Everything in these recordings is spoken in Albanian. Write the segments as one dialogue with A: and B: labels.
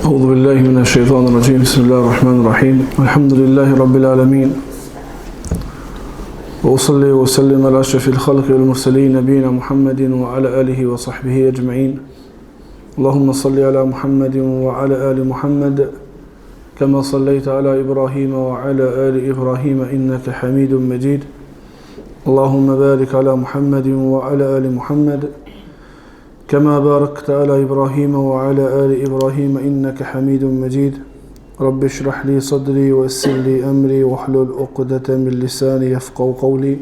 A: أعوذ بالله من الشيطان الرجيم بسم الله الرحمن الرحيم الحمد لله رب العالمين وأصلي وسلم على أشرف الخلق والمرسلين نبينا محمد وعلى آله وصحبه أجمعين اللهم صل على محمد وعلى آل محمد كما صليت على إبراهيم وعلى آل إبراهيم إنك حميد مجيد اللهم بارك على محمد وعلى آل محمد كما باركت على إبراهيم وعلى آل إبراهيم إنك حميد مجيد رب اشرح لي صدري ويسر لي أمري واحلل عقدة من لساني يفقه قولي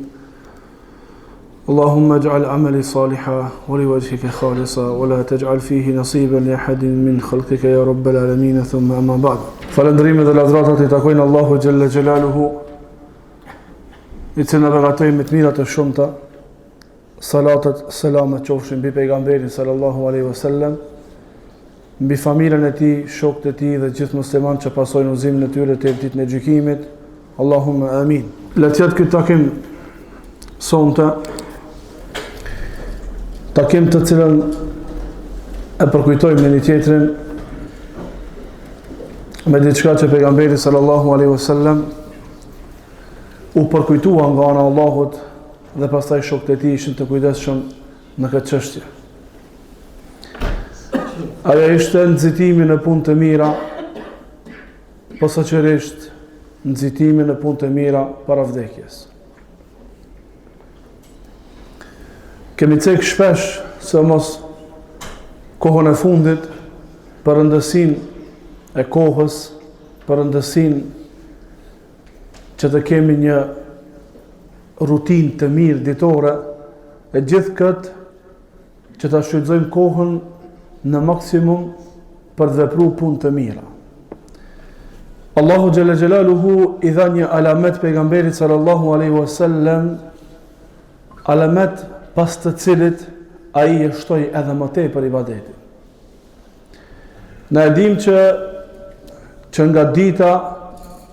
A: اللهم اجعل عملي صالحا ولوجهك خالصا ولا تجعل فيه نصيبا لأحد من خلقك يا رب العالمين ثم أما بعد Falënderimet dhe lavdëratat i takojnë Allahu Xhelle Xhelaluhu i cili na begatoi me të mira të shumta Salatet, selamet qofshin mbi pejgamberin sallallahu alaihi wasallam, mbi familjen e tij, shokët e tij dhe gjithë muslimanët që pasojnë udhëzimin e tyre deri ditën e gjykimit. Allahumma amin. Le të jetë ky takim sonte takim të cilën e përkujtojmë njëri tjetrin me diçka që pejgamberi sallallahu alaihi wasallam u përkujtua nga ana e Allahut dhe pastaj shokët e tij ishin të kujdesshëm në këtë çështje. Ajo ishte nxitimi në punë të mira, posaçërisht nxitimi në punë të mira para vdekjes. Kemi cek shpesh, sidomos kohën e fundit, për rëndësinë e kohës, për rëndësinë që të kemi një rutinë të mirë ditore, e gjithë këtë që ta shfrytëzojmë kohën në maksimum për të vepru punë të mira. Allahu Xhelle Xhelaluhu i dha një alamet pejgamberit sallallahu alaihi wasallam, alamet pas të cilit ai e shtoi edhe më tepër ibadetin. Na e dimë që që nga dita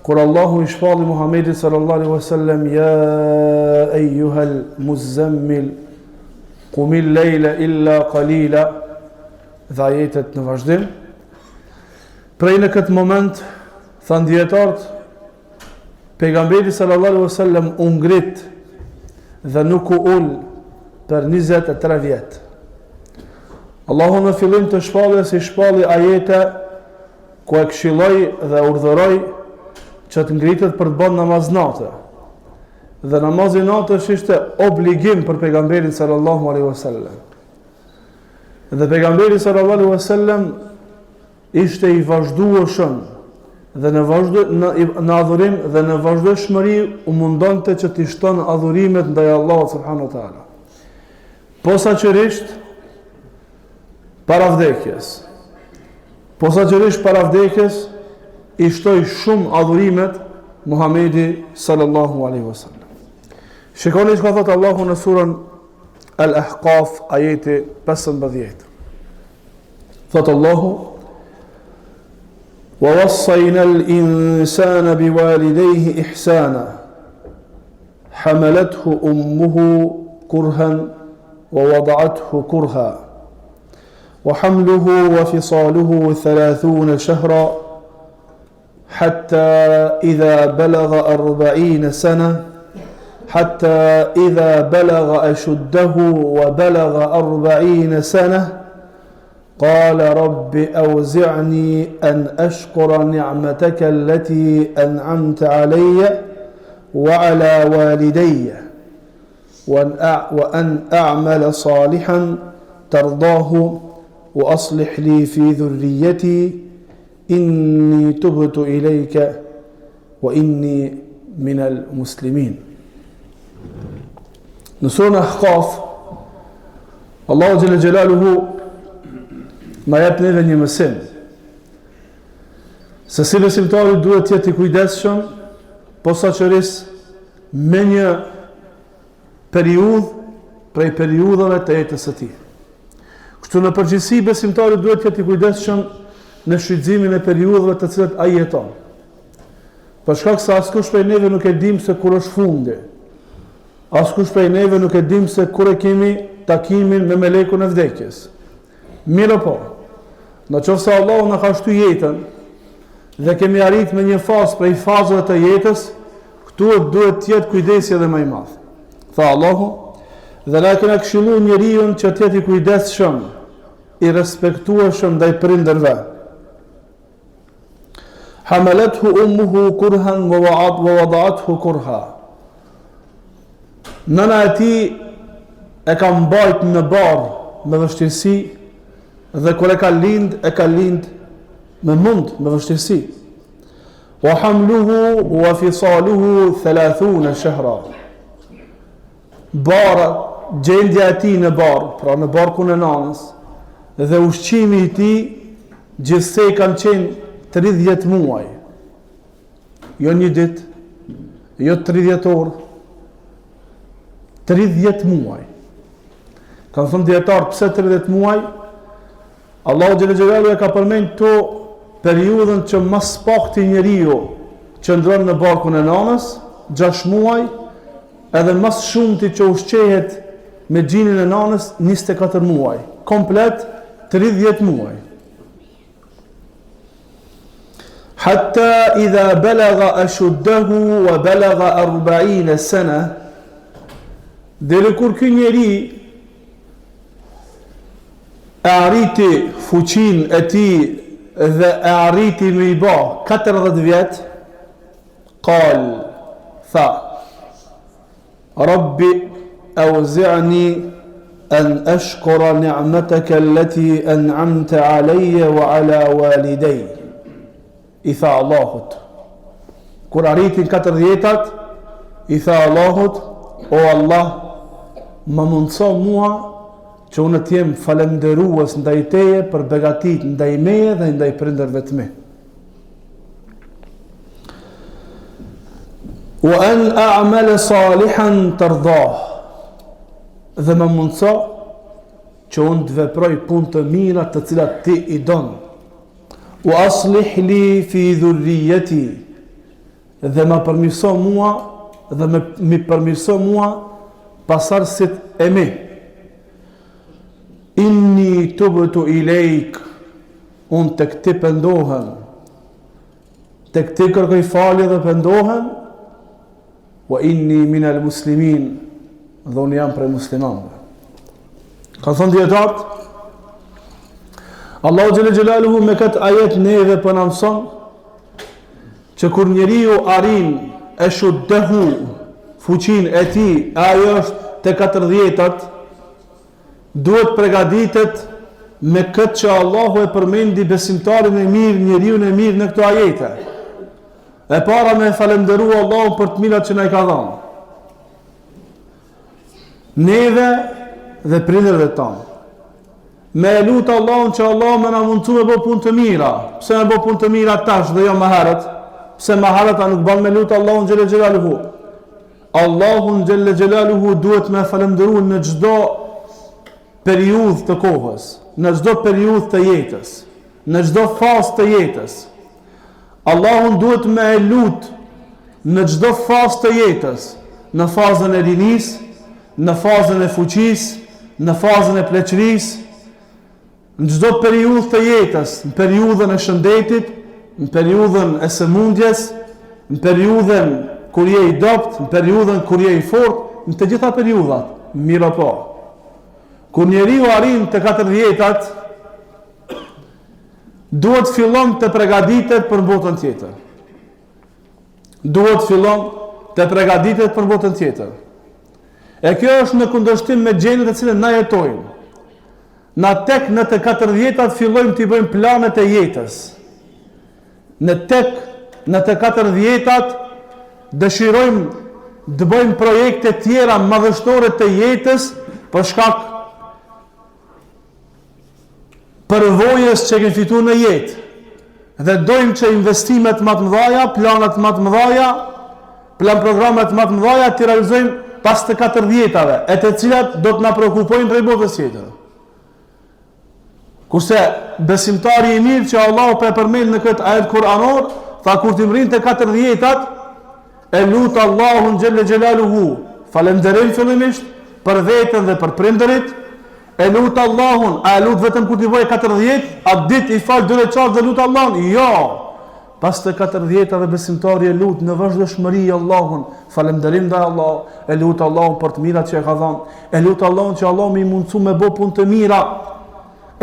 A: kur Allahu i shpalli Muhammedit sallallahu alaihi wasallam ja ejuhel muzammil kumil lejle illa qalila dhe ajetet në vazhdim prej në këtë moment thanë dijetarët Pejgamberi sallallahu alaihi wasallam u ngrit dhe nuk u ul për 23 vjet. Allahu në fillim të shpalljes i shpalli ajete ku e këshilloi dhe urdhëroi që të ngritet për të bërë namaz nate. Dhe namazi i natës ishte obligim për pejgamberin sallallahu alaihi wasallam. Dhe pejgamberi sallallahu alaihi wasallam Ishte i vazhdueshëm dhe në vazhdu në në adhurim dhe në vazhdueshmëri u mundonte që t'i shton adhurimet ndaj Allahut subhanahu wa taala. Posaçërisht para vdekjes. Posaçërisht para vdekjes i shtoi shumë adhurimet Muhamedi sallallahu alaihi wasallam. Shikoni çka thotë Allahu në surën Al-Ahqaf ajeti 15. Thotë Allahu, Wa wassayna al-insana biwalidayhi ihsana. Hamalathu ummuhu kurhan wa wada'athu kurha. Wa hamluhu wa fisaluhu 30 shahra حتى إذا بلغ أربعين سنة حتى إذا بلغ أشده وبلغ أربعين سنة قال رب أوزعني أن أشكر نعمتك التي أنعمت علي وعلى والدي وأن أعمل صالحا ترضاه وأصلح لي في ذريتي Inni tubtu ilejke wa inni minel muslimin. Në surën Ahqaf, Allahu xhele xhelaluhu na jep neve një mësim se si besimtari duhet të jetë i kujdesshëm posaçërisht me një periudhë prej periudhave të jetës së tij. Kështu në përgjithësi besimtari duhet të jetë i kujdesshëm në shfrytëzimin e periudhave të cilat ai jeton. Për shkak se askush prej neve nuk e dim se kur është fundi. Askush prej neve nuk e dim se kur e kemi takimin me melekun e vdekjes. Mirëpo. Në qoftë se Allahu na ka shty jetën dhe kemi arrit me një fazë prej fazave të jetës, këtu duhet të jetë kujdesi edhe më i madh. Tha Allahu, dhe na kena këshillu njeriun që të jetë i kujdesshëm, i respektueshëm ndaj prindërve. Hamalathu ummuhu kurhan wa wa'at wa wada'athu kurha. Nëna e tij e ka mbajt në barrë me vështirësi dhe kur e ka lind, e ka lind me mund, me vështirësi. Wa hamluhu wa fisaluhu 30 shahra. Barra, gjendja e tij në barrë, pra në barkun e nanës, dhe ushqimi i tij gjithsej kanë qenë 30 muaj. Jo një ditë, jo 30 orë, 30 muaj. Kanë thënë dijetarët, pse 30 muaj? Allahu xhele xhelaluhu e ka përmend këtu periudhën që ma s'pakti njeriu qëndron në barkun e nanës, 6 muaj, edhe ma s'shumti që ushqehet me gjinin e nanës 24 muaj, komplet 30 muaj. Hatta idha balagha ashuddahu wa balagha 40 sana deri kur ky njeri e arriti fuqinë e tij dhe e arriti me i ba 40 vjet kal tha Rabbi awzi'ni an ashkura ni'mataka allati an'amta alayya wa ala walidayya. I tha Allahut. Kur arriti 40-tat, i tha Allahut, o Allah, më mundëso mua që unë të jem falënderues ndaj teje për begatitë ndaj meje dhe ndaj prindërve të mi. Wa an a'mal salihan tardah. Dhe më mundëso që unë të veproj punë të mira të cilat ti i don. Wa aslih li fi dhurriyyati. Dhe më përmirëso mua dhe më mi përmirëso mua pasardhësit e mi. Inni tubtu ilejk, unë tek ti pendohem, tek ti kërkoj falje dhe pendohem, wa inni minel muslimin, dhe unë jam prej muslimanëve. Kanë thënë dijetarët, Allahu xhele xhelaluhu me këtë ajet neve po na mëson, që kur njeriu arrin eshuddehu fuqinë e tij, e ajo është te katërdhjetat, duhet pregaditet me këtë që Allahu e përmendi besimtarin e mirë, njeriun e mirë në këto ajete. E para me falënderu Allahun për të mirat që na i ka dhënë. Neve dhe prindërve tanë. Me e lutë Allahun që Allahu me na mundësu me bo punë të mira. Pse me bo punë të mira tash dhe jo më herët? Pse më herët a nuk ban me lutë Allahun xhele xhelaluhu? Allahun xhele xhelaluhu duhet me falënderu në çdo periudhë të kohës, në çdo periudhë të jetës, në çdo fazë të jetës. Allahun duhet me e lut në çdo fazë të jetës, në fazën e rinisë, në fazën e fuqisë, në fazën e pleqërisë, në çdo periudhë të jetës, në periudhën e shëndetit, në periudhën e sëmundjes, në periudhën kur je i dobët, në periudhën kur je i fortë, në të gjitha periudhat. Mirëpo. Kur njeriu arrin te katërdhjetat, duhet fillon të pregaditet për botën tjetër. Duhet fillon të pregaditet për botën tjetër. E kjo është në kundërshtim me gjendjen të cilën na jetojmë. Na tek në të katërdhjetat fillojmë t'i bëjmë planet e jetës. Ne tek në të katërdhjetat dëshirojmë të bëjmë projekte tjera madhështore të jetës për shkak përvojës që kemi fitu në jetë dhe dojmë që investimet ma të mëdhaja, planet ma të mëdhaja, plan programet ma të mëdhaja t'i realizojmë pas të katërdhjetave, e të cilat do të na preokupojnë prej botës tjetër. Kurse besimtari i mirë që Allahu po e përmend në këtë ajet kuranor, tha kur t'i mrrin të katërdhjetat, e lut Allahun xhelle xhelaluhu, falënderim fillimisht për veten dhe për prindërit, E lut Allahun, a e lut vetëm kur t'i bëjë 40, atë ditë i fal dy reqate dhe lut Allahun? Jo. Pas të 40-tave besimtari e lut në vazhdueshmëri Allahun, falënderim ndaj Allahut, e lut Allahun për të mirat që e ka dhënë, e lut Allahun që Allahu me i mundsu me bë punë të mira.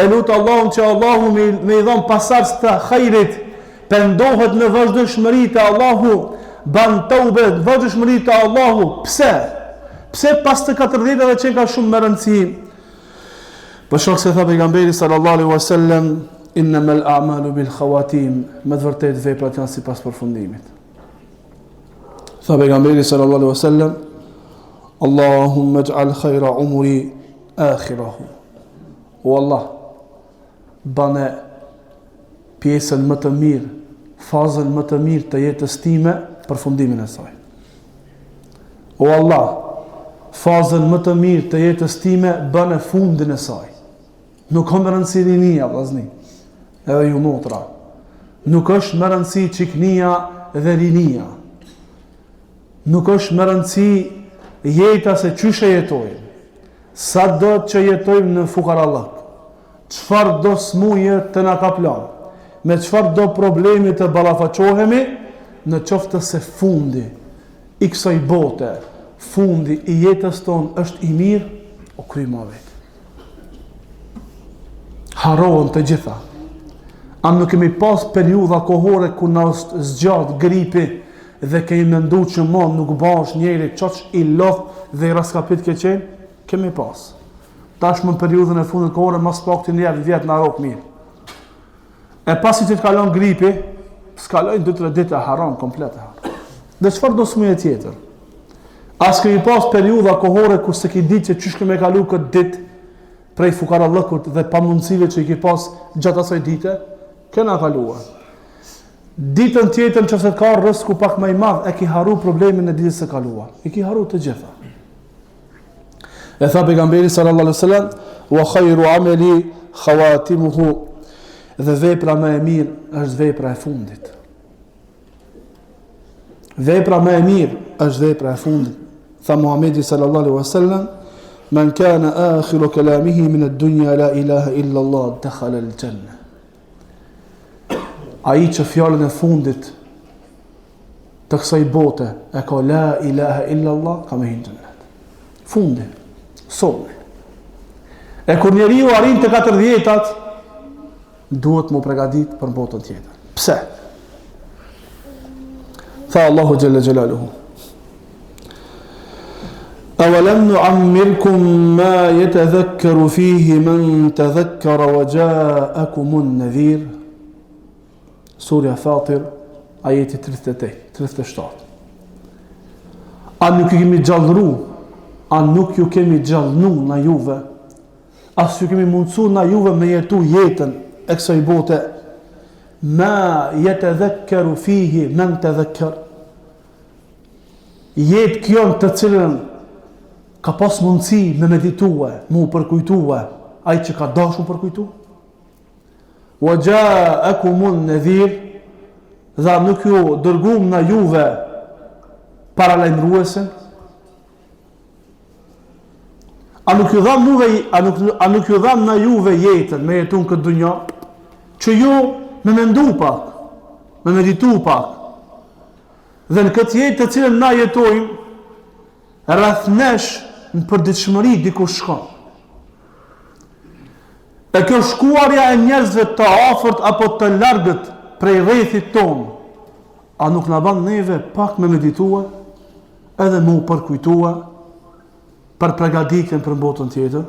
A: E lut Allahun që Allahu me, me i dhon pasardhës të hajrit, pendohet në vazhdueshmëri te Allahu, ban teube në vazhdueshmëri te Allahu. Pse? Pse pas të 40-tave qenka shumë me rëndësi? Për shkak se tha pejgamberi sallallahu alaihi wasallam, innamal a'malu bil khawatim, me të vërtetë veprat janë sipas përfundimit. Tha pejgamberi sallallahu alaihi wasallam, Allahumma ij'al khayra umri akhirahu. O Allah, bane pjesën më të mirë, fazën më të mirë të jetës time, përfundimin e saj. O Allah, fazën më të mirë të jetës time, bane fundin e saj. Nuk ka me rëndësi rinia, vllazni, edhe ju motra. Nuk është me rëndësi çiknia dhe rinia. Nuk është me rëndësi jeta se qysh e jetojmë. Sado që jetojmë në fukarallëk, çfarëdo smuje të na kaplon, me çfarëdo problemi të ballafaqohemi, në qoftë se fundi i kësaj bote, fundi i jetës tonë është i mirë, u kry muhabeti. Harrohen të gjitha. A nuk kemi pas periudha kohore ku na është zgjat gripi dhe kemi mendu që mo nuk bahesh njeri qaq i lodht dhe i raskapit ke qenë? Kemi pas. Tashmë në periudhën e fundit kohore ma s'pakti një herë n'vjet na rrok mirë. E pasi që të kalon gripi, s'kalojnë 2-3 ditë e harron komplet e harron. Dhe çfarëdo smuje tjetër? A s'kemi pas periudha kohore ku s'e ki ditë që qysh ke me kalu këtë ditë prej fukarallëkut dhe pamundësive që i ki pas gjatë asaj dite, kena kaluar. Ditën tjetër në qoftë se të ka rrësku pak më i madh, e ki harru problemin e ditës së kaluar. I ki harru të gjitha. E tha pejgamberi sallallahu alaihi wasallam, "Wa khayru amali khawatimuhu." Dhe vepra më e mirë është vepra e fundit. Vepra më e mirë është vepra e fundit. Tha Muhamedi sallallahu alaihi wasallam, "Men kana akhiru kalamihi min ad-dunya la ilaha illa Allah, dakhala al-janna." Ai që fjalën e fundit të kësaj bote e ka la ilaha illa Allah, ka me hi n'xhennet. Fundi, soni. E kur njeriu arrin të 40-tat, duhet m'u pregadit për botën tjetër. Pse? Tha Allahu xhelle xhelaluhu. Awalam nu'ammirkum ma yatadhakkaru fihi man tadhakkara wa ja'akumun nadhir. Surja Fatir, ajeti 38, 37. A nuk ju kemi gjallëru, a nuk ju kemi gjallnu na juve, a s'ju kemi mundësu na juve me jetu jetën e kësaj bote, ma jetedhekkeru fihi men tedhekker. Jetë kjo në të cilën ka pas mundësi me meditue, m'u përkujtue, ai që ka dashur përkujtu. Wa ja'akumun nadhir dhe a nuk ju dërgum na juve paralajmëruesin? A nuk ju dham nuve, a nuk, a nuk ju dham na juve jetën me jetu në këtë dunja? Që ju me mendu pak, me meditu pak. Dhe në këtë jetë të cilën na jetojmë, rreth nesh në përditshmëri dikush shkon. E kjo shkuarja e njerëzve të afërt apo të largët prej rrethit tonë, a nuk na ban neve pak me meditue, edhe me u përkujtue për pregaditjen për botën tjetër?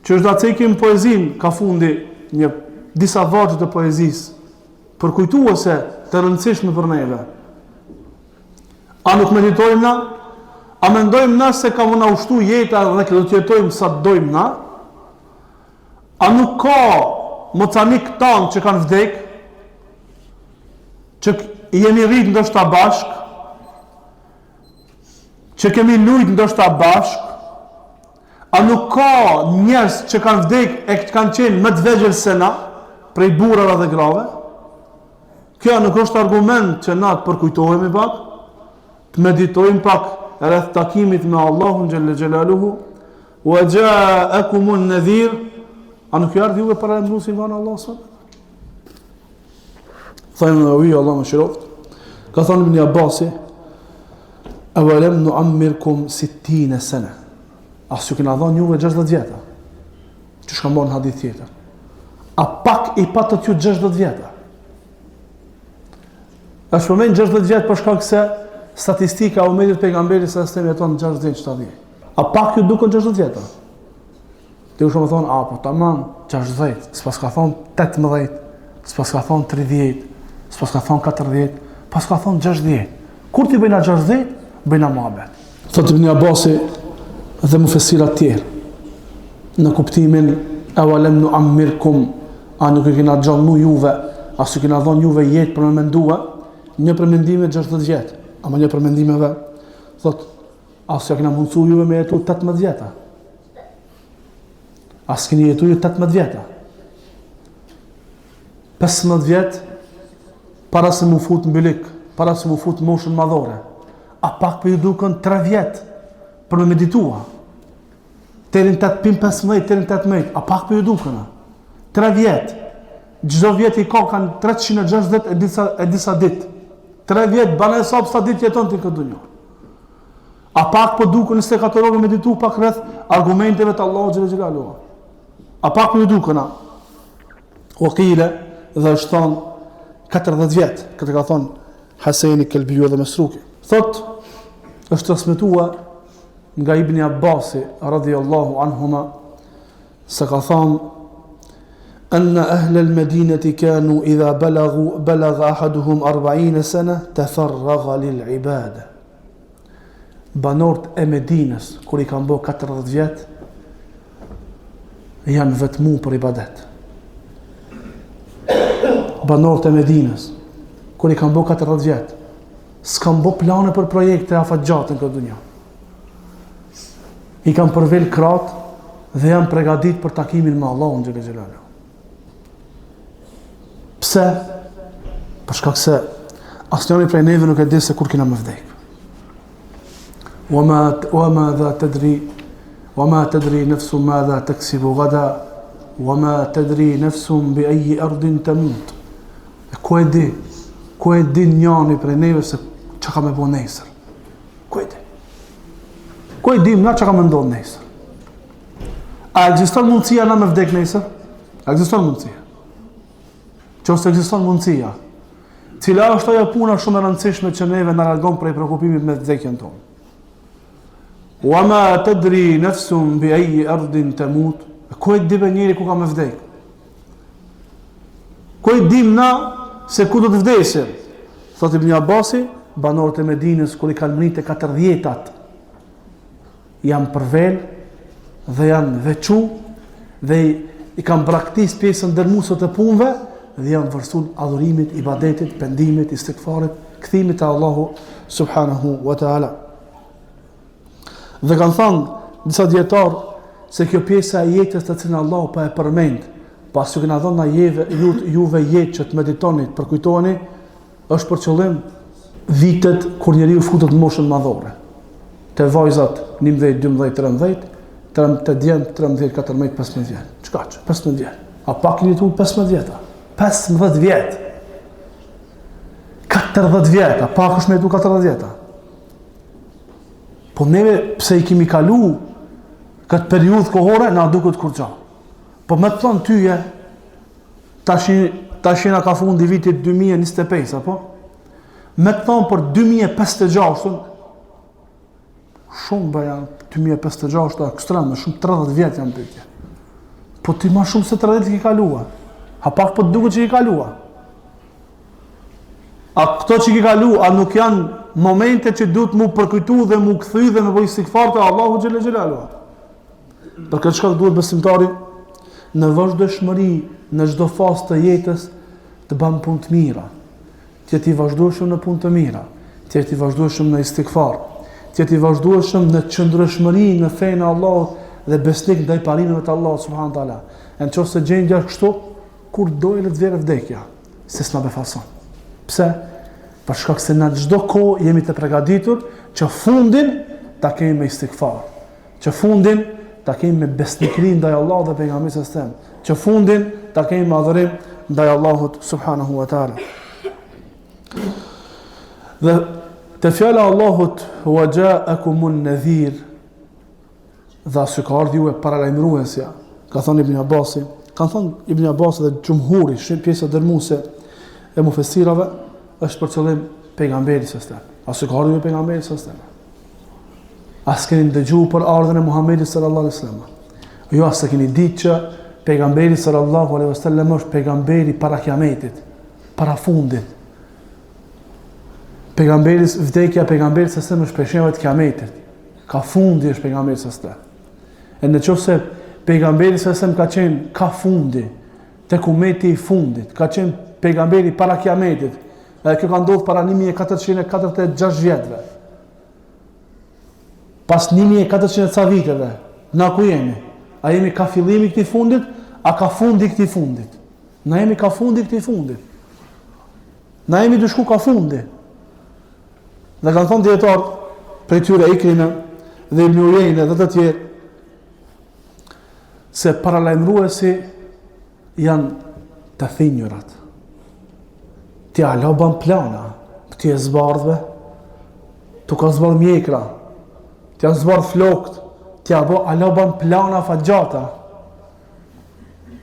A: Që është da cekim poezinë, ka fundi një disa vargje të poezisë, përkujtuese të rëndësishme për neve. A nuk meditojmë na? A mendojmë na se ka me na u shtu jeta dhe do të jetojmë sa të dojmë na? A nuk ka mocanik tanë që kanë vdek? Që jemi rrit ndoshta bashk? Që kemi lujt ndoshta bashk? A nuk ka njerëz që kanë vdek e kanë qenë më të vegjël se na, prej burrave dhe grave? Kjo nuk është argument që na të përkujtohemi pak, të meditojmë pak rreth takimit me Allahun xhelle xhelaluhu. Wa ja'akumun nadhir, a nuk ju ardhi juve paralajmëruesi nga ana e Allahut subhanahu Tha Imam Neveviu, Allahu e mëshiroftë. Ka thënë Ibn Abbasi, "Awalam nu'ammirkum 60 sana." A s'ju kena dhënë juve 60 vjeta? Qysh ka ardh në hadith tjetër. A pak i patët ju 60 vjeta? Është përmend 60 vjet për shkak se statistika e umetit pejgamberit sallallahu alajhi wasallam jeton 60-70. A pak ju duken 60 vjeta? Ti shumë thonë, a po tamam, 60, s'paska thonë 18, s'paska thonë 30, s'paska thonë 40, paska thonë 60. Kur t'i bëjna 60, bëjna muhabet. Thotë Ibn Abasi dhe mufesirat tjerë, në kuptimin evelem nuammirkum, a nuk e kena gjallnu juve, a s'ju kena dhonë juve jetë për me mendua, një prej mendimeve 60 vjet, ama një prej mendimeve, thotë, a s'ja kena mundësu juve me jetu 18 vjeta, A s'keni jetu ju 18 vjeta? 15 vjet para se mu fut në bylyk, para se mu fut në moshën madhore. A pak po ju duken 3 vjet për me meditua? Deri në 8, pin 15, deri në 18, a pak po ju duken? 3 vjet. Çdo vjet i ka kanë 360 e disa, e disa ditë. 3 vjet, bane hesap sa ditë jeton ti në këtë dunja. A pak po duken 24 orë me meditu pak rreth argumenteve të Allahut xhele xhelaluhu. A pak po ju duken a? Wa kile dhe është thonë 40 vjet, këtë ka thonë Haseni Kelbiu dhe Mesruki. Thot, është transmetua nga Ibni Abbasi radiallahu anhuma se ka thonë أن أهل المدينة كانوا إذا بلغوا بلغ أحدهم أربعين سنة تفرغ للعبادة Banorët e Medinës, kur i kanë bo 40 vjet, janë vetmu për ibadet. Banorët e Medinës, kur i kanë bo 40 vjet, s'kanë bo plane për projekte afatgjatë në këtë dunja. I kanë përvel krahët dhe janë pregadit për takimin me Allahun xhele xhelaluhu. Pse? Për shkak se asnjëri prej neve nuk e di se kur kena me vdek. Wa ma wa ma dha tadri wa ma tadri nafsun madha taksibu gada wa ma tadri nafsun bi ayi ardin tamut. E ku e di? Ku e di njani prej neve se çka ka me bo nesër? Ku e di? Ku e dim na çka ka me ndodh nesër? A ekziston mundësia na me vdek nesër? A ekziston mundësia? Qoftë se ekziston mundësia, cila është ajo puna shumë e rëndësishme që neve na largon prej preokupimit me vdekjen tonë? Wa ma tadri nafsun bi ayi ardin tamut? Ku e di be njeri ku ka me vdek? Ku e dim na se ku do të vdesim? Thot Ibn Abbasi, banorët e Medinës kur i kanë mrri të 40-tat janë përvel dhe janë veçu dhe i kanë braktis pjesën dërmuese të punëve dhe janë vërsu adhurimit, ibadetit, pendimit, istigfarit, kthimit te Allahu subhanahu wa taala. Dhe kanë thënë disa dijetarë se kjo pjesa e jetës të cilën Allahu po e përmend, a s'ju kena dhënë na jeve, ju, juve jetë që të meditoni, të përkujtoheni, Është për qëllim vitet kur njeriu futet në moshën madhore. Te vajzat 11, 12, 13, te te djemt 13, 14, 15 vjet. Çka që? 15 vjet. A pak keni jetu 15 vjet? 15 vjet. 40 vjet, a pak është me jetu 40 vjet? Po neve pse i kemi kalu këtë periudhë kohore na duket kurgja. Po me të thonë tyje, Tashi, tashi na ka fundi vitit 2025, apo? Me të thonë për 2056, shumë ba janë 2056, ekstrem, shumë 30 vjet janë pyetje. Po ti ma shumë se 30 ki kalua. A pak po të duket që ki kalua. A këto që ki kalu, a nuk janë momente që duhet mu përkujtu dhe mu kthy dhe me bo istigfar te Allahu xhele xhelaluhu. Për këtë shkak duhet besimtari në vazhdueshmëri në çdo fazë të jetës të bën punë të mira, të jetë i vazhdueshëm në punë të mira, të jetë i vazhdueshëm në istigfar, të jetë i vazhdueshëm në qëndrueshmëri në fenë e Allahut dhe besnik ndaj parimeve të Allahut subhanahu teala. E në qoftë se gjendja është kështu, kur do le të vjen vdekja, se s'na befason. Pse? Për shkak se në çdo kohë jemi të përgatitur që fundin ta kemi me istigfar. Që fundin. ta kemi me besnikëri ndaj Allahut dhe pejgamberit sallallahu alajhi wasallam, që fundin ta kemi me adhurim ndaj Allahut subhanahu wa taala. Dhe te fjala e Allahut wa ja'akumun nadhir dhe a s'ju ka ardhur juve paralajmëruesja, ka thënë Ibn Abbasi, kanë thënë Ibn Abbasi dhe xhumhuri, shumë pjesa dërmuese e mufesirave është për qëllim pejgamberi sallallahu alajhi wasallam. A s'ju ka ardhur juve pejgamberi sallallahu alajhi wasallam? A s'keni dëgju për ardhjen e Muhamedit sallallahu alaihi wasallam? Jo, a s'e keni ditë që pejgamberi sallallahu alaihi wasallam është pejgamberi para kiametit, para fundit. Pejgamberi vdekja e pejgamberit sallallahu alaihi wasallam është prej shenjave të kiametit. Ka fundi është pejgamberi sallallahu alaihi wasallam. E në qoftë se pejgamberi sallallahu alaihi wasallam ka qenë ka fundi, tek umeti i fundit, ka qenë pejgamberi para kiametit. Edhe kjo ka ndodhur para 1446 vjetëve. Pas 1400 e ca viteve, na ku jemi? A jemi ka fillimi i këtij fundit, a ka fundi i këtij fundit? Na jemi ka fundi i këtij fundit. Na jemi tu shku ka fundi. Dhe kanë thonë dijetarët prej tyre Ikrime dhe Ibn Ujejne dhe të tjerë, se paralajmëruesi janë të thinjurat. Ti hala ban plana, ti e zbardhve, t'u ka zbardh mjekra, të janë zbardh flokt, ti a bo, hala ban plana afatgjata.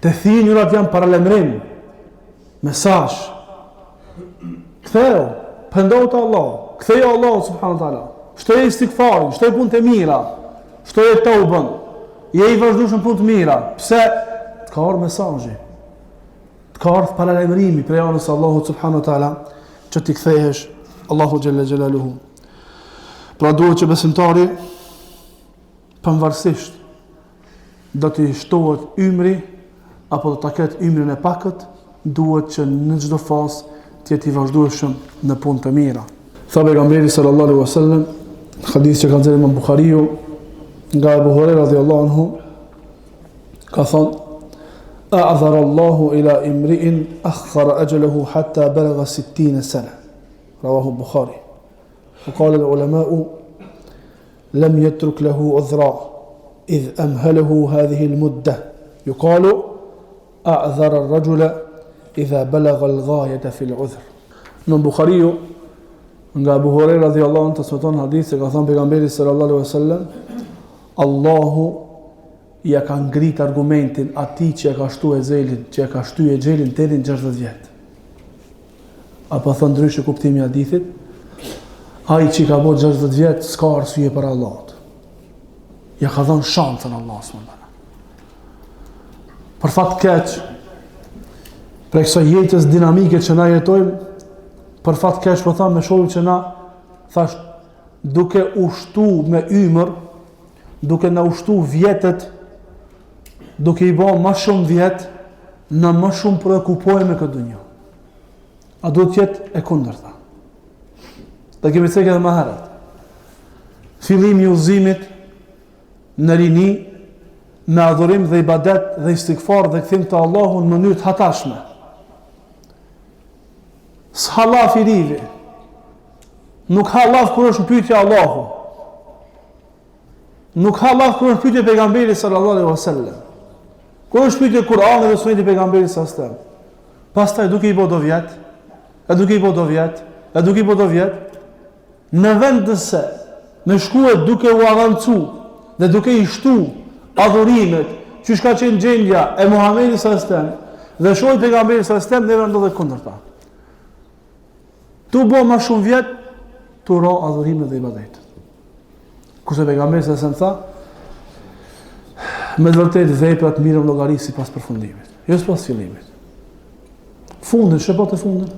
A: Të thinjurat janë paralajmërim, mesazh. Ktheu, pendohu te Allahu, ktheju Allahut subhanahu teala. Shtoje istigfarin, shtoje punë të mira, shtoje teubën. Je i vazhdueshëm punë të mira. Pse? Të ka ardhur mesazhi. Të ka ardhur paralajmërimi prej anës së Allahut subhanahu teala që t'i kthehesh Allahu xhalla xhelaluhu. Pra duhet që besimtari pavarësisht do t'i shtohet ymri apo do ta ketë ymrin e pakët, duhet që në çdo fazë të jetë i vazhdueshëm në punë të mira. Tha pejgamberi sallallahu alaihi wasallam, hadith që ka nxjerrë Imam Buhariu nga Abu Huraira radhiyallahu anhu, ka thënë A'dhara Allahu ila imri'in akhara ajalahu hatta balagha 60 sana. Rawahu Bukhari. Wa qala al-ulama'u Lem yetruk lehu udhra, idh amhalahu hadhihi al-mudda. Yuqalu a'dhara ar-rajula idha balagha al-ghayata fi al-udhr. Imam Buhariu nga Abu Huraira radhiyallahu anhu transmeton hadith se ka thënë pejgamberi sallallahu alaihi wasallam Allahu ja ka ngrit argumentin atij që e ka shtu exhelin, që e ka shty exhelin deri në 60 vjet. Apo thënë ndryshe kuptimi i hadithit, ai që i ka bo 60 vjet s'ka arsye para Allahut. Ja ka dhënë shansën Allahu subhanahu wa taala. Për fat keq, prej kësaj jetës dinamike që na jetojmë, për fat keq po tham me shohim që na thash duke u shtu me ymër, duke na u shtu vjetët, duke i bo ma shumë vjet, na më shumë preokupohemi me këtë dunja. A duhet të jetë e kundërta? Dhe kemi cekë edhe më herët. Fillimi i udhëzimit në rini me adhurim dhe ibadet dhe istigfar dhe kthim te Allahu në mënyrë të hatashme. S'ha llaf i rivi. Nuk ha llaf kur është në pyetje Allahu. Nuk ha llaf kur është pyetje pejgamberi sallallahu alaihi wasallam. Kur është pyetje Kur'ani dhe Suneti i pejgamberit sallallahu alaihi wasallam. Pastaj duke i bo do vjet, e duke i bo do vjet, e duke i bo do vjet, në vend të se me shkue duke u avancu dhe duke i shtu adhurimet, qysh ka qenë gjendja e Muhammedit sallallahu alaihi wasallam dhe shokët e pejgamberit sallallahu alaihi wasallam, neve na ndodh e kundërta. Tu bo ma shumë vjet, tu ra adhurimet dhe ibadetet. Kurse pejgamberi sallallahu alaihi wasallam tha, me të vërtetë veprat merren në llogari sipas përfundimit, jo sipas fillimit. Fundin, ç'e pate fundin?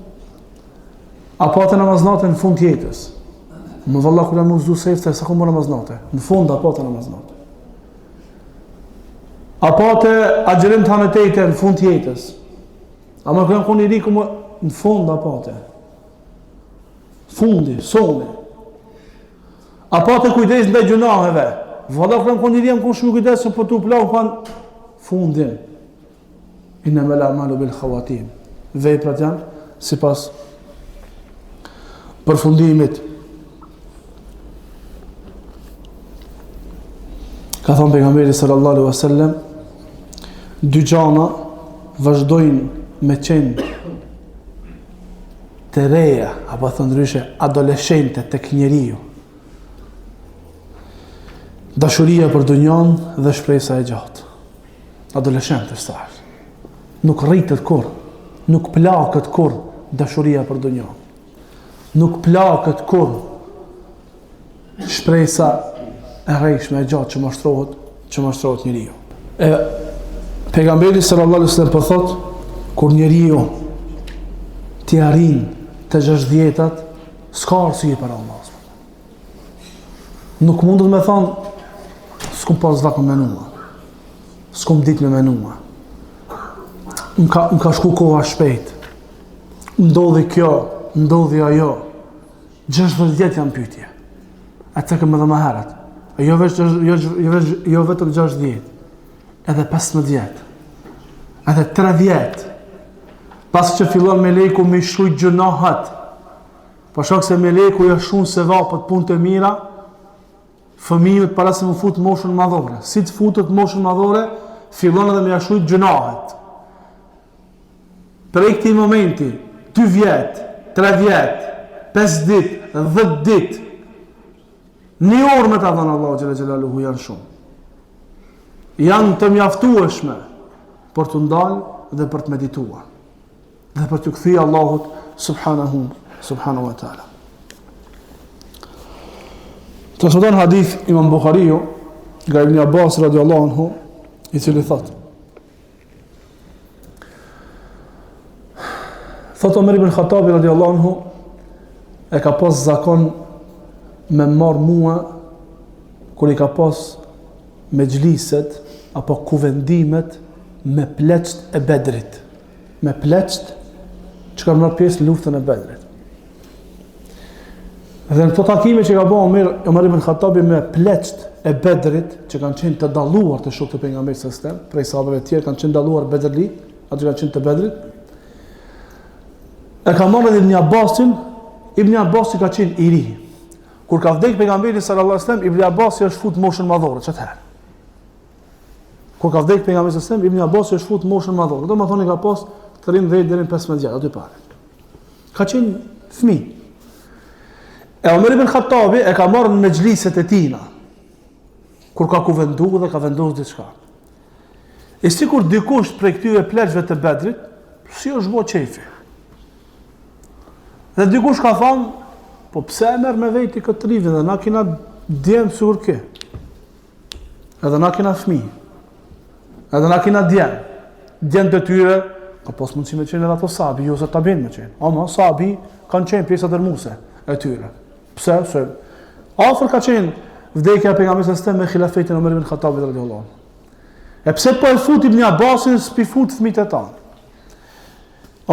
A: A pate namaz nate në fund të jetës? Më valla kur jam zu sefte, sa kom bo namaz nate? Në fund a pate namaz nate? A pate agjërim të hanë e të në fund të jetës? Ama kur jam kon i ri kom në fund a pate. Fundi, soni. A pate kujdes ndaj gjynaheve? Valla kur jam kon i ri jam kon shumë kujdesshëm po tu plak pan fundin. Innemel a'malu bil khawatim. Veprat janë sipas përfundimit. Ka thënë pejgamberi sallallahu alaihi wasallam, dy gjana vazhdojnë me qenë të reja, apo thënë ndryshe, adoleshente tek njeriu. Dashuria për dunjan dhe shpresa e gjatë. Adoleshente është sa Nuk rritet kurrë, nuk plaket kurrë dashuria për dunjan. Nuk plaket kurrë shpresa e rrejshme e gjatë që mashtrohet, që mashtrohet njeriu. E pejgamberi sallallahu alaihi wasallam po thot kur njeriu t'i arrin të 60-tat, s'ka arsye para Allahut. Nuk mundet me thonë s'kum pas vakt me menua. S'kum ditë me menua. Më ka, më ka shku koha shpejt. Ndodhi kjo, ndodhi ajo. 60 vjet janë pyetje. A të kem edhe më herët. Jo veç jo, jo veç jo vetëm 60. Edhe 15 vjet. Edhe 3 vjet. Pas që fillon meleku me shkrujt gjynahet. Për shkak se meleku ja shkrun sevapet punë të mira, fëmijët para se më fut moshën madhore. Si të futet moshën madhore, fillon edhe me ja shkrujt gjynahet. Prej këtij momenti, 2 vjet, 3 vjet, 5 ditë, 10 ditë, një orë me ta dhënë Allahu xhele xhelaluhu janë shumë. Janë të mjaftueshme për t'u ndalë dhe për të medituar dhe për t'iu kthy Allahut subhanahu subhanahu wa taala. Transmeton hadith Imam Buhariu nga Ibn Abbas radiallahu anhu i cili thotë Thotë Omer ibn Khattabi radiallahu anhu e ka pas zakon me marr mua kur i ka pas mexhliset apo kuvendimet me pleqt e Bedrit, me pleqt që kanë marrë pjesë në luftën e Bedrit. Dhe në këto takime që ka bërë Omer, Omer ibn Khattabi me pleqt e Bedrit, që kanë qenë të dalluar te shokët e pejgamberit sallallahu alajhi wasallam, prej sahabëve të tjerë kanë qenë dalluar Bedërli, ato që kanë qenë të Bedrit. E ka marrë edhe Ibn Abbasin, Ibn Abbasi ka qenë i ri. Kur ka vdekë pejgamberi sallallahu alajhi wasallam, Ibn Abbasi është fut moshën madhore qatëherë. Kur ka vdekë pejgamberi sallallahu alajhi wasallam, Ibn Abbasi është fut moshën madhore. Domethënë ka pas 13 deri në 15 vjet aty pare. Ka qenë fëmijë. E Omer ibn Khattabi e ka marrë në mexhliset e tina. Kur ka kuvendu dhe ka vendosur diçka. E sikur dikush prej këtyre pleqve të Bedrit, s'i është bo qejfi. Dhe dikush ka thonë, po pse e merr me veti këtë trivin dhe na kina djem sikur ky. Edhe na kena fëmijë. Edhe na kena djem. Djem të tyre, ka pas mundësi me qenë edhe ato sahabi, jo se tabiin me qenë. Ama sahabi kanë qenë pjesa dërmuese e tyre. Pse? Se afër ka qenë vdekja e pejgamberit sallallahu alajhi wasallam me hilafetin e Omer ibn Khattabit radhiyallahu anhu. E pse po e fut Ibn Abbasin s'pi fut fëmijët e tanë?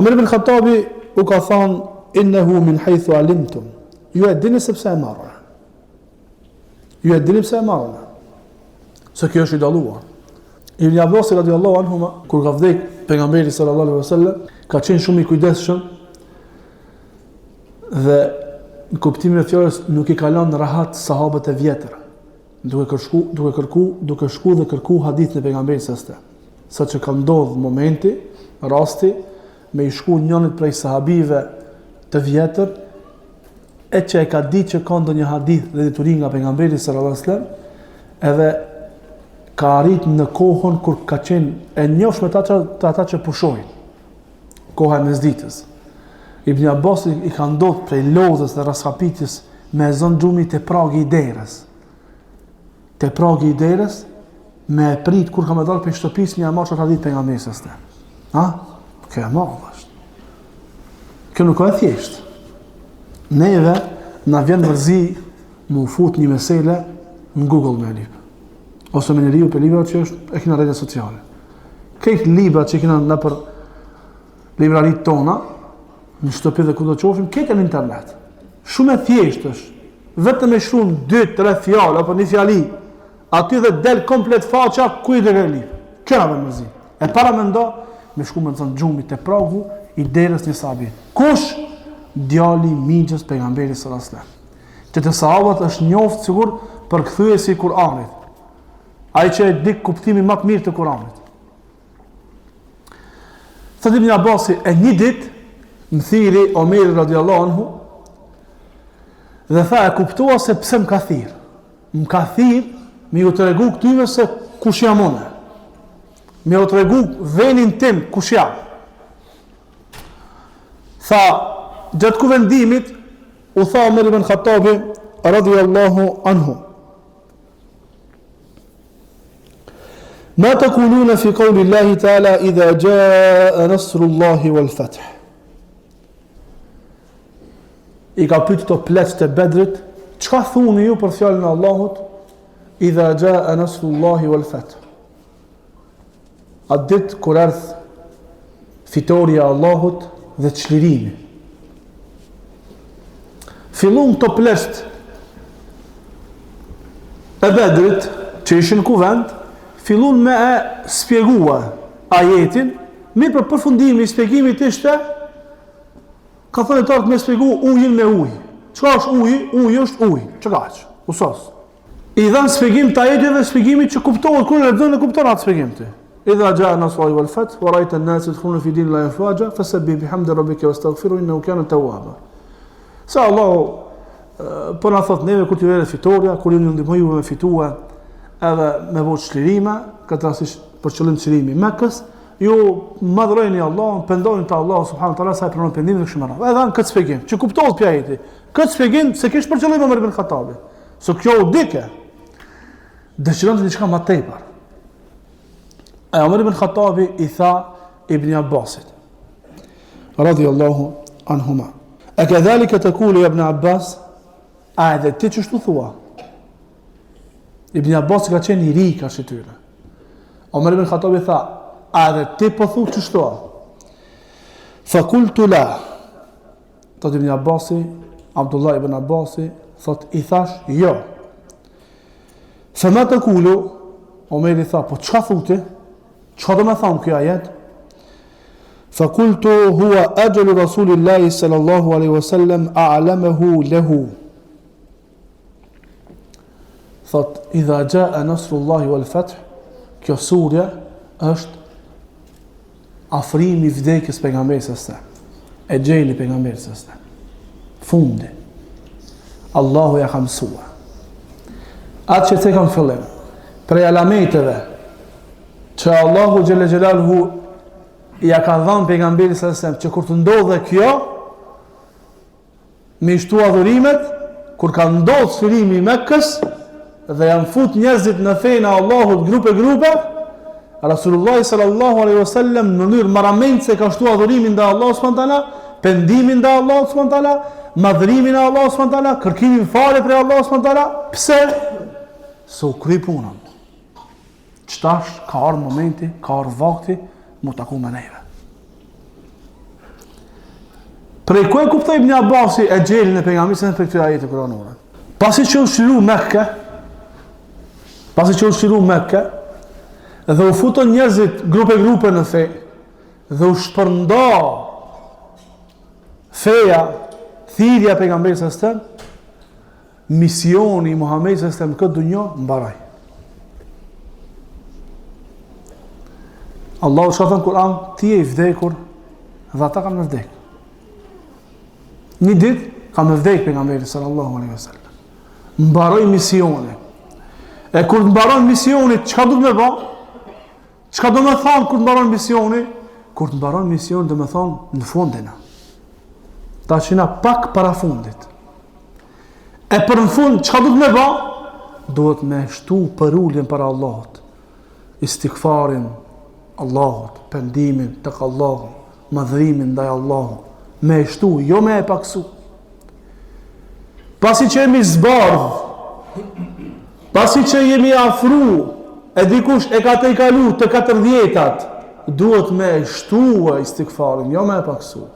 A: Omer ibn Khattabi u ka thonë innehu min haythu alimtum. Ju e dini se pse e marr. Ju e dini pse e marr unë. Se ky është i dalluar. Ibn Abbas radiallahu anhuma kur ka vdek pejgamberi sallallahu alaihi wasallam ka qenë shumë i kujdesshëm dhe në kuptimin e fjalës nuk i ka lënë rahat sahabët e vjetër duke kërku, duke kërku, duke shku dhe kërku hadithin e pejgamberit sallallahu alaihi wasallam. Sa që ka ndodh momenti, rasti me i shku njënit prej sahabive të vjetër e që e ka ditë që ka ndonjë hadith dhe dituri nga pejgamberi sallallahu alajhi wasallam, edhe ka arrit në kohën kur ka qenë e njohshme te ata te ata që pushojnë. Koha e mesditës. Ibn Abbas i ka ndodh prej lodhës dhe rraskapitjes me e zon gjumi te pragi i derës. Te pragi i derës me e prit kur ka me dalë prej shtëpisë me ia marrë qat hadith pejgamberit sallallahu alajhi wasallam. Ha? Kjo e madhe është. Kjo nuk ka e thjeshtë. Neve na vjen mërzi me u fut një mesele në Google me lyp. Ose me njeriu për librat që është e kina rrjetet sociale. Krejt librat që kina nëpër libraritë tona, në shtëpi dhe kudo qofshim, krejt në internet. Shumë e thjeshtë është. Vetëm e shkruan 2, 3 fjalë apo një fjali. Aty dhe del komplet faqja ku i dërgoj libër. Kjo na vjen mërzi. E paramendo me shku me zon gjumi te pragu i derës një sahabi. Kush? Djali i mixhës pejgamberit sallallahu alajhi wasallam. Që te sahabët është njoft sikur përkthyesi i Kur'anit. Ai që e di kuptimin më të mirë të Kuranit. Thotë Ibn Abbasi, e një ditë më thirri Omeri radiallahu anhu dhe tha e kuptova se pse më ka thirr. Më ka thirr me ju tregu këtyve se kush jam unë. Me ju tregu venin tim kush jam. Tha, gjatë kuvendimit, u tha Omer ibn Khattabi radiallahu anhu. Ma tekulune fi kauli Allahi ta'ala idha xhae nasrullahi wal feth. I ka pyet këto pleqtë e Bedrit, çka thuni ju për fjalën e Allahut? Idha xhae nasrullahi wal feth. Atë ditë kur erdh fitorja e Allahut dhe çlirimi. Fillun këto pleqtë e Bedrit që ishin në kuvend, fillun me e spjegua ajetin, mirëpo përfundimi i spjegimit ishte ka thënë dijetarët me spjegu ujin me ujë. Çka është uji? Uji është ujë. Qekaq? U sos. I dhanë spjegim të ajeteve, spjegimi që kuptohet, kur e lexon e kupton atë spjegim ti. Idha xhae nasrullahi wal feth, wa rajta an-nase yadkhuluna fi dinillahi afwaja, fasabbih bihamdi rabbika wastaghfirhu innahu kana tawwaba. Se Allahu po na thot neve kur t'ju vjen fitorja, kur ju ndihmoj juve me fitue, edhe me bo çlirime, këtë rast për qëllim çlirimi Mekës, ju madhrojeni Allahun, pendohuni te Allahu subhanahu wa taala sa e pranon pendimin dhe kështu me radhë. Edhe dhanë këtë shpjegim, që kuptohet pi ajeti. Këtë shpjegim s'e kish për qëllim Omer ibn Khattabi. Se kjo u dike. Dëshironte diçka më tepër. E Omer ibn Khattabi i tha Ibn Abbasit, radiallahu anhuma. E kedhalike tekulu ja Ibn Abbas, a edhe ti qështu thua? Ibn Abbas ka qenë i ri karshi tyre. Omer ibn Khattabi tha, a edhe ti po thu qështu? Fa kultu la, Thot Ibn Abbasi, Abdullah ibn Abbasi, thot i thash, jo. Fe ma tekulu, Omeri tha, po çka thu ti? Çka do me thanë ky ajet? Fa kultu huwa ajalu Rasulillahi sallallahu alaihi wasallam a'lamahu lahu. Thot, idha xhae nasrullahi wal feth, kjo surja është afrimi i vdekjes pejgamberit sallallahu alaihi wasallam. Exheli i pejgamberit sallallahu alaihi wasallam. Fundi. Allahu ja ka mësua. Atë që cekëm n'fillim, prej alameteve që Allahu xhele xhelaluhu ja ka dhënë pejgamberit sallallahu alaihi wasallam që kur të ndodhë kjo, Me i shtu adhurimet, kur ka ndodhë çlirimi i Mekës dhe janë fut njerëzit në fenë e Allahut grupe grupe, Rasulullah sallallahu alaihi wasallam në mënyrë marramendëse ka shtu adhurimin ndaj Allahut subhanahu taala, pendimin ndaj Allahut subhanahu taala, madhërimin e Allahut subhanahu taala, kërkimin falje prej Allahut subhanahu taala. Pse? Se u kry puna. Qetash ka ardhë momenti, ka ardhë vakti, mu taku me neve. Prej ku e kuptoi Ibn Abasi exhelin e pejgamberit se prej këtyre ajeteve kuranore. Pasi që u çliru Mekke, pasi që u çliru Mekke, dhe u futën njerëzit grupe grupe në fe, dhe u shpërnda feja, thirrja e pejgamberit sallallahu alajhi wasallam, Misioni i Muhamedit sallallahu alaihi wasallam këtë dunja mbaroi. Allahu çka thon Kur'an, ti je i vdekur dhe ata kanë me vdek. Një ditë ka me vdek pejgamberi sallallahu alaihi wasallam. Mbaroi misioni. E kur të mbaron misioni, çka duhet me bë? Çka do me thonë kur të mbaron misioni? Kur të mbaron misioni do me thonë në fund jena. Tash jena pak para fundit. E për në fund, çka duhet me ba? Duhet me shtu përuljen para Allahut. Istigfarin Allahut, pendimin tek Allahu, madhrimin ndaj Allahut. Me shtu, jo me e paksu. Pasi që jemi zbardh, pasi që jemi afru, e dikush e ka tejkalu të katërdhjetat, duhet me e shtu istigfarin, jo me e paksu.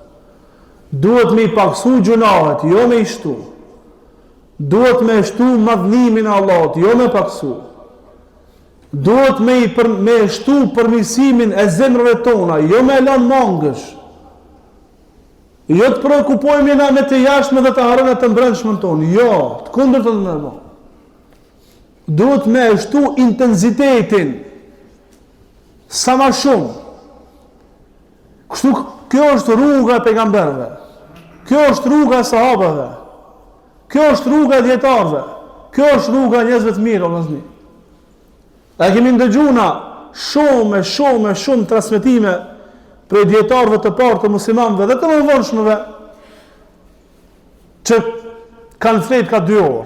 A: Duhet me i paksu gjynahet, jo me i shtu. Duhet me e shtu madhnimin e Allahut, jo me paksu. Duhet me, i për, me e shtu përmirësimin e zemrave tona, jo me e lanë mangësh. Jo të preokupohemi na me të jashtme dhe të harrojmë të mbrendshmën tonë. Jo, të kundërtën me bo. Duhet me e shtu intensitetin sa ma shumë. Kështu kjo është rruga e pejgamberëve. Kjo është rruga e sahabëve. Kjo është rruga e dijetarëve. Kjo është rruga e njerëzve të mirë, o vëllazni. E kemi ndëgju na shumë e shumë e shumë transmetime prej dijetarëve të parë të muslimanëve dhe të mëvonshmëve që kanë flet ka 2 orë,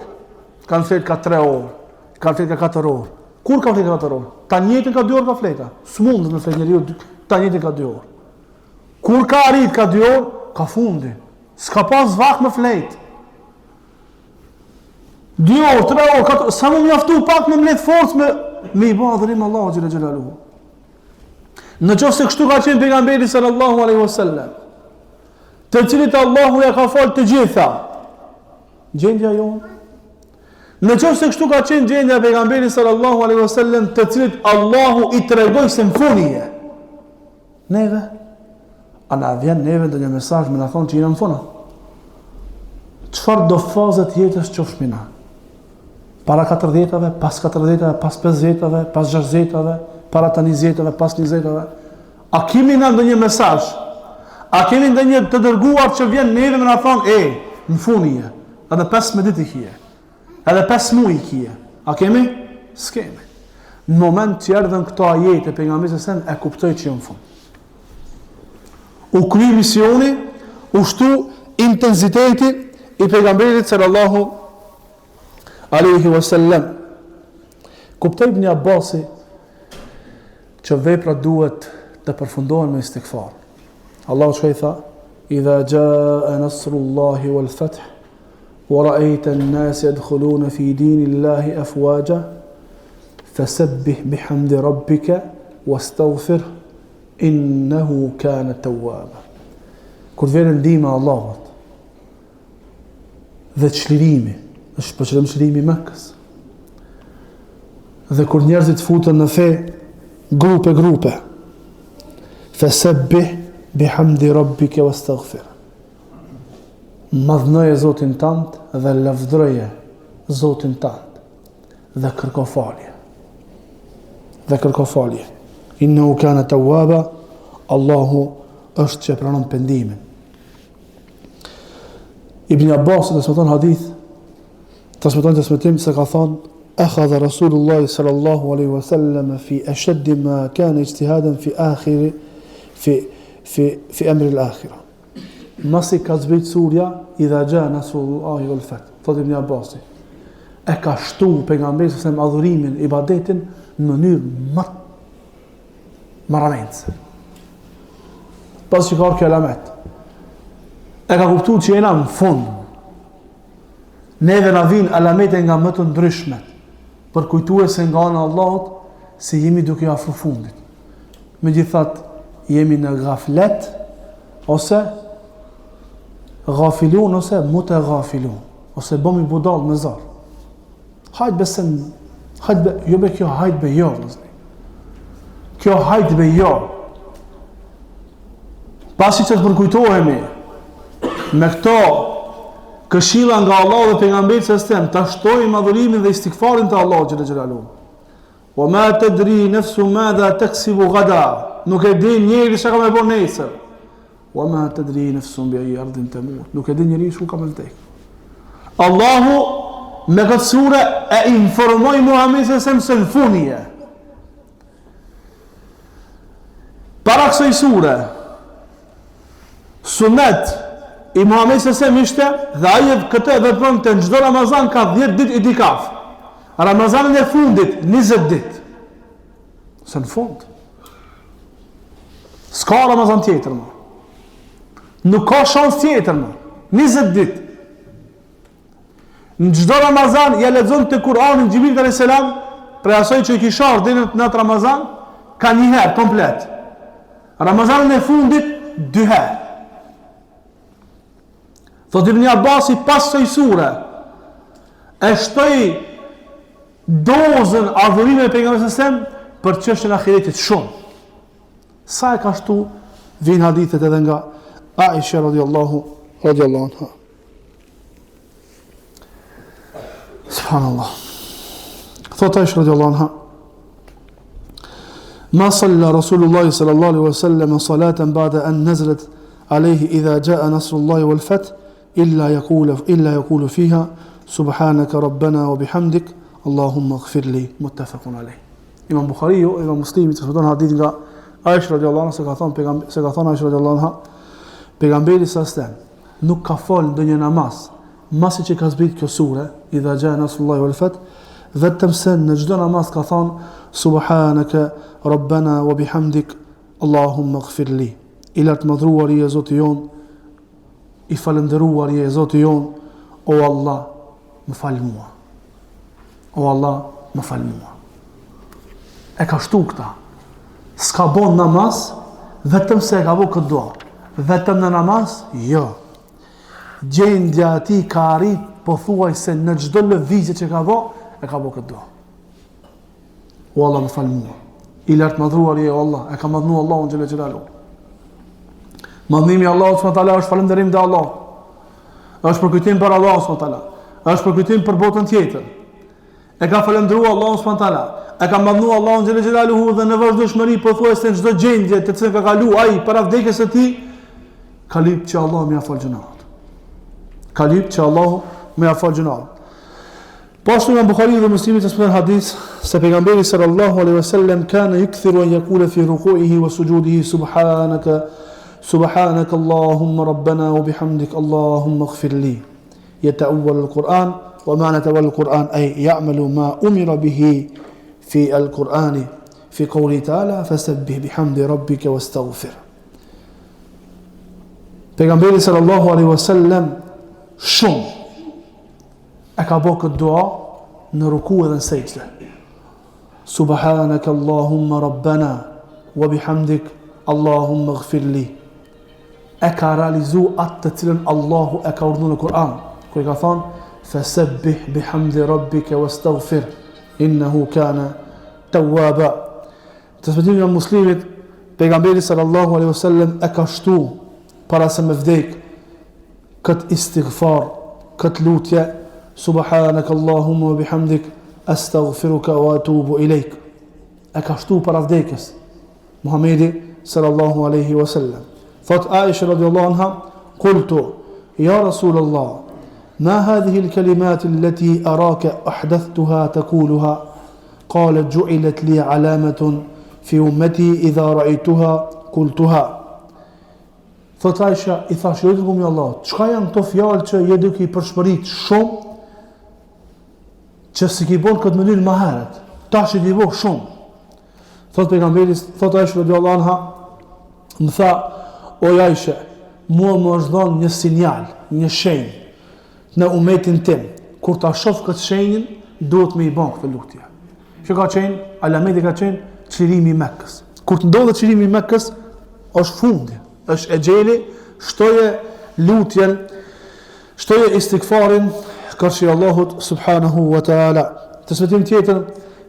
A: kanë flet ka 3 orë, kanë flet ka 4 orë. Kur ka flet ka 4 orë? Ta njëjtën ka 2 orë ka fleta. S'mundet me flet njeriu ta njëjtën ka 2 orë. Kur ka arrit ka 2 orë, ka fundi. S'ka pas vakt me flejt. 2 orë, 3 orë, 4 sa më mjaftu pak me mbledh forcë me me i bë adhurim Allahut xhele xhelaluhu. Në qoftë se kështu ka qenë pejgamberi sallallahu alaihi wasallam, të cilit Allahu ja ka falë të gjitha, gjendja jonë. Në qoftë se kështu ka qenë gjendja e pejgamberit sallallahu alaihi wasallam, të cilit Allahu i tregoi se në fund je. Neve, a na vjen neve ndonjë mesazh me na thonë që jena në fund? Çfarëdo faze të jetës qofshmi na? Para 40-tave, pas 40-tave, pas 50-tave, pas 60-tave, para të 20-tave, pas 20-tave. A kemi na ndonjë mesazh? A kemi ndonjë të dërguar që vjen neve me na thonë, e, në fund je, edhe 15 ditë i kije. Edhe 5 muaj i kije. A kemi? S'kemi. Në moment që erdhën këto ajete pejgamberi sallallahu alajhi wasallam e kuptoi që në fund. U kry misioni, u shtu intensiteti i pejgamberit sallallahu alaihi wasallam. Kuptoi Ibn Abbasi që veprat duhet të përfundohen me istighfar. Allahu çka i tha? Idha jaa nasrullahi wal fath Wa ra'ayta an-nasa yadkhuluna fi dinillahi afwaja fasabbih bihamdi rabbika wastaghfir innahu kana tawwaba. Kur vjen ndihma e Allahut dhe çlirimi, është për qëllim çlirimi i Mekës. Dhe kur njerëzit futen në fe grupe grupe, fasabbih bihamdi rabbika wastaghfir. Madhnoje Zotin tand dhe lavdëroje Zotin tand dhe kërko falje. Dhe kërko falje. Innehu kana tawwaba, Allahu është që e pranon pendimin. Ibn Abbas transmeton hadith, transmeton transmetim se ka thonë akhadha Rasulullah sallallahu alaihi wasallam fi ashadd ma kana ijtihadan fi akhir fi fi fi amr al-akhirah. Masi ka zbrit surja, idha xha nasrullahi wal fath, thotë Ibn Abbasi. E ka shtu pejgamberi sallallahu alajhi wasallam adhurimin, ibadetin në mënyrë më marramendëse. Pasi që ka ardhë kjo alamet. E ka kuptu që jena në fund. Neve na vijnë alamete nga më të ndryshmet, përkujtuese nga ana e Allahut, se jemi duke iu afru fundit. Megjithatë, jemi në gaflet, ose gafilun, ose mutegafilun, ose bëmi budall me zor. Hajt be sen, hajt be, jo be kjo, hajt be jo, vëllazni. Kjo hajt be jo. Pasi që të përkujtohemi me këto këshilla nga Allahu dhe pejgamberi sallallahu alajhi wasallam, ta shtojmë adhurimin dhe istigfarin te Allahu xhele xhelaluhu. Wa ma tadri nafsu madha taksibu gada. Nuk e di njeri çka ka me bo nesër. Wa ma tadri nafsun bi ayyi ardin tamut. Nuk e di njeri ku ka me vdek. Allahu me këtë sure e informoi Muhammedin sallallahu alajhi wasallam se në fund je. Para kësaj sure, sunet i Muhammedit sallallahu alajhi wasallam ishte dhe ai këtë e vepronte në çdo Ramazan ka 10 ditë itikaf. Ramazanin e fundit 20 ditë. Se në fund. S'ka Ramazan tjetër më. Nuk ka shans tjetër më. 20 ditë. Në çdo Ramazan ja lexonte Kur'anin Xhibrilit alayhis salam, prej asaj që i kish ardhur deri në atë Ramazan, ka një herë komplet. Ramazanin e fundit dy herë. Thotë Ibn Abbasi pas kësaj sure e shtoi dozën adhurimeve të pejgamberit sallallahu alajhi wasallam për çështjen e ahiretit shumë. Sa e ka shtu vijnë hadithet edhe nga Aisha radiallahu radiallahu anha. Subhanallah. Thot Aisha radiallahu anha, Ma salla Rasulullah sallallahu alaihi wasallam salatan ba'da an nazalat alayhi idha jaa nasrullahi wal fath illa yaqulu illa yaqulu fiha subhanaka rabbana wa bihamdik Allahumma ighfir li muttafaqun alayh. Imam Buhariu, Imam Muslimi transmeton hadith nga Aisha radiallahu anha se ka thënë pejgamberi se ka thënë Aisha radiallahu anha pejgamberi sa nuk ka fal ndonjë namaz Masi që ka zbrit kjo sure, Idha xhae nasrullahi wal fath, vetëm se në çdo namaz ka thënë Subhanaka Rabbana wa bihamdik Allahumma ighfir li. I lartmadhruar je Zoti jonë, i falënderuar je Zoti jonë, o Allah, më fal mua. O Allah, më fal mua. E ka shtu këta. S'ka bo namaz, vetëm se e ka bo këtë dua. Vetëm në namaz, jo. Gjendja e tij ka arrit pothuajse në çdo lëvizje që ka bo, e ka bo këtë dua. O Allah më fal mua. I lartmadhruar je o Allah, e ka madhnu Allahun xhele xhelaluhu. Madhnimi i Allahut subhanahu wa taala është falënderim ndaj Allahut. Është përkujtim për Allahun subhanahu wa taala. Është përkujtim për botën tjetër. E ka falënderuar Allahun subhanahu wa taala. E ka madhnu Allahun xhele xhelaluhu dhe në vazhdueshmëri pothuajse në çdo gjendje të cilën ka kalu ai para vdekjes së tij, ka lyp që Allahu me ia fal gjynahet. Ka lyp që Allahu me ia fal gjynahet. Po ashtu nga Buhariu dhe Muslimi transmeton hadith se pejgamberi sallallahu alaihi wasallam kana yukthiru an yaqula fi ruku'ihi wa sujudihi subhanaka subhanaka allahumma rabbana wa bihamdik allahumma ighfir li. Yata'awwal al-Quran wa ma'na ta'awwal al-Quran ay ya'malu ma umira bihi fi al-Qur'ani fi qawli ta'ala fasabbih bihamdi rabbika wastaghfir. Pejgamberi sallallahu alaihi wasallam shumë e ka bo këtë dua në ruku edhe në sexhde. Subhanaka Allahumma rabbana wa bihamdik Allahumma ighfir li. E ka realizu atë të cilën Allahu e ka urdhnu në Kur'an, ku i ka thonë fasabbih bihamdi rabbika wastaghfir innahu kana tawwaba. Transmetimi i Muslimit, pejgamberi sallallahu alaihi wasallam e ka shtu para se me vdek këtë istighfar, këtë lutje, subhanaka Allahumma wa bihamdik astaghfiruka wa atubu ilaik. E ka shtu para vdekjes. Muhamedi sallallahu alaihi wasallam. Thot Aisha radhiyallahu anha, "Qultu ya Rasulullah, ma hadhihi al-kalimat allati araka ahdathtuha taquluha?" Qala ju'ilat li alamatun fi ummati idha ra'aytuha qultuha. Thot Aisha, i thash o i dërgumi i Allahut, çka janë këto fjalë që je duke i përshpërit shumë që s'i ki bo në këtë mënyrë më herët. Tash i ki bo shumë. Thot pejgamberi, thot Aisha radhiyallahu anha, më tha, o Aisha, mua më është dhënë një sinjal, një shenjë në umetin tim. Kur ta shoh këtë shenjën, duhet me i bën këtë lutje. Që ka qenë, alameti ka qenë çlirimi i Mekës. Kur të ndodhet çlirimi i Mekës, është fundi, është exheli, shtoje lutjen, shtoje istighfarin karshi Allahut subhanahu wa taala. Transmetim tjetër,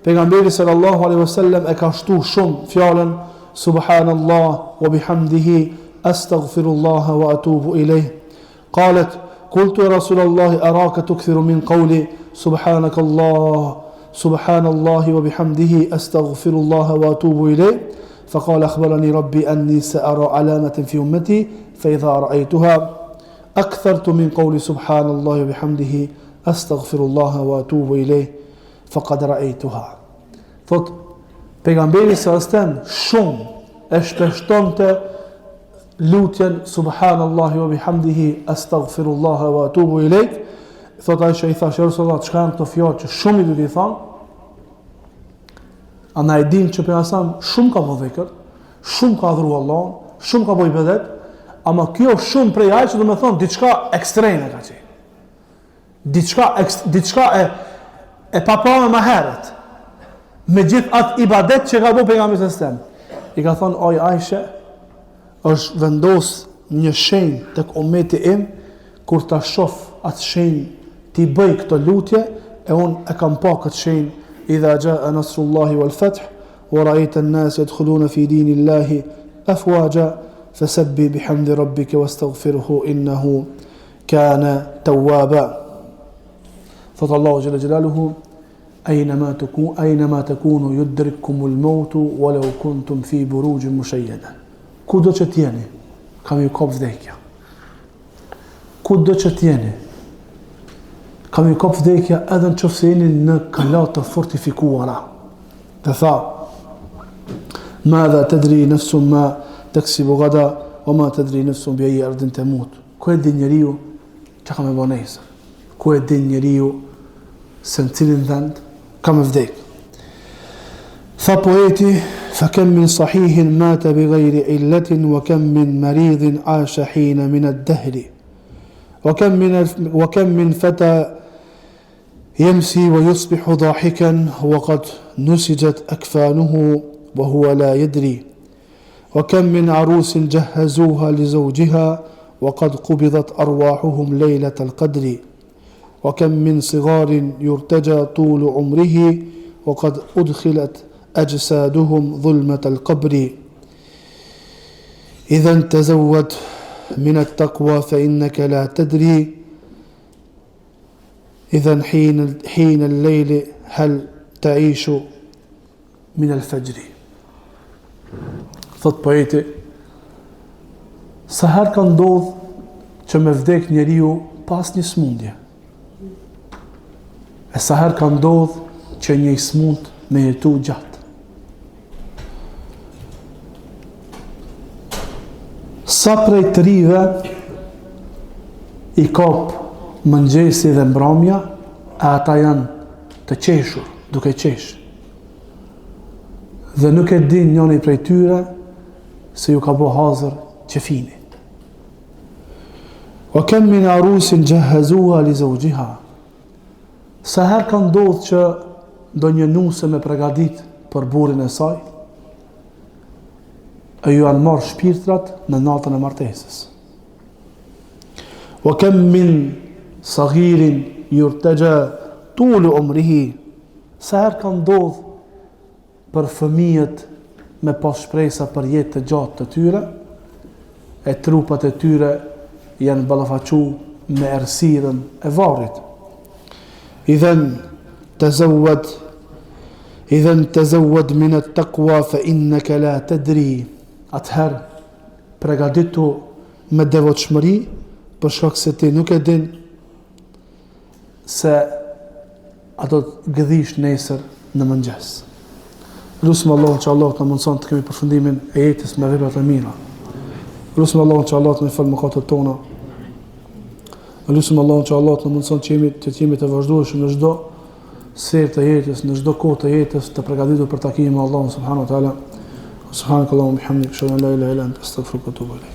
A: pejgamberi sallallahu alaihi wasallam e ka shtu shumë fjalën subhanallah wa bihamdihi astaghfirullah wa atubu ilayh. Qalet qultu ya Rasulullah araka tukthiru min qawli subhanaka Allah subhanallah wa bihamdihi astaghfirullah wa atubu ilayh. فقال أخبرني ربي أني سأرى علامة في أمتي فإذا رأيتها أكثرت من قول سبحان الله وبحمده أستغفر الله وأتوب إليه فقد رأيتها Thot, pejgamberi sa sallam shumë e shpeshtonte lutjen Subhanallahi wa bihamdihi astaghfirullah wa atubu ilaik. Thot Aisha i thash ja Rasulullah, çka janë këto fjalë që shumë i duhet i thon? A na e dim që pejgamberi shumë ka bo dhikr, shumë ka adhuru Allahun, shumë ka bo ibadet, ama kjo shumë prej Aishës do me thonë diçka ekstreme ka qenë. Diçka diçka e e papame më herët. Me gjithë atë ibadet që ka bo pejgamberi sallallahu alajhi wasallam. I ka thonë oj Aisha, është vendos një shenjë tek umeti im kur ta shoh atë shenjë t'i bëj këto lutje e unë e kam pa këtë shenjë idha jaa nasrullahi wal fath wa ra'aita an-nas yadkhuluna fi dinillahi afwaja fasabbih bihamdi rabbika wastaghfirhu innahu kana tawwaba. Thot Allahu xhele xhelaluhu. Ejne ma tekunu, ejne ma tekunu judrikkumul mautu walau kuntum fi burujin mushayyada. Kudo që të jeni, ka me ju kap vdekja. Kudo që të jeni, ka me ju kap vdekja edhe në qoftë se jeni në kala të fortifikuara. Dhe tha, Madha tedri nefsun ma teksibu gada, wa ma tedri nefsun bi ejji erdin temut. Ku e din njeriu çka ka me bo nesër? Ku e din njeriu se në cilin vend ka me vdek? Tha poeti, fa kem min sahihin mate bi gajri illetin, wa kem min maridhin asha hina min ad-dehri. Wa kem min, wa kem min feta jemsi wa yusbihu dahikan, wa kad nusixhet akfanuhu, wa huwa la jedri. Wa kem min arusin xhehhezuha li zevxhiha, wa kad kubidat arwahuhum lejlet al kadri. Wa kem min sigarin yurtaja tulu umrihi, wa kad udkhilat ajsaduhum dhulmet al kabri. Idhen tezawwad min at taqwa fa innaka la tadri idhen hin hin al lejli hal ta'ishu min al fajri. Thot poeti, sa herë ka ndodh që me vdek njeriu pa asnjë smundje. E sa herë ka ndodh që një i smut me jetu gjatë. Sa prej të rive i kap mëngjesi dhe mbramja, e ata janë të qeshur, duke qeshë. Dhe nuk e din njoni prej tyre se ju ka bo hazër qefini. Wa kem min arusin xhehhezuha li zevxhiha. Sa herë ka ndodhë që ndonjë nuse me pregadit për burrin e saj, e ju janë marrë shpirtrat në natën e martesës. Wa kem min sagirin jurtexha tulu umrihi. Sa herë ka ndodhë për fëmijët me pas shpresa për jetë të gjatë të tyre, e trupat e tyre janë ballafaqu me errësirën e varrit. Idhen tezawwad idhen tezawwad min at-taqwa fa innaka la tadri. Atëherë pregaditu me devotshmëri për shkak se ti nuk e din se a do të gdhish nesër në mëngjes. Lusim Allahun që Allahu të na mundson të kemi përfundimin e jetës me vepra të mira. Lusim Allahun që Allahu të na fal mëkatet tona. Lusim Allahun që Allahu të na mundson që jemi të jemi të vazhdueshëm në çdo sferë të jetës, në çdo kohë të jetës, të përgatitur për takimin me Allahun subhanahu wa taala. Subhanakallahumma bihamdika, ashhadu an la ilaha illa anta astaghfiruka wa atubu ilaik.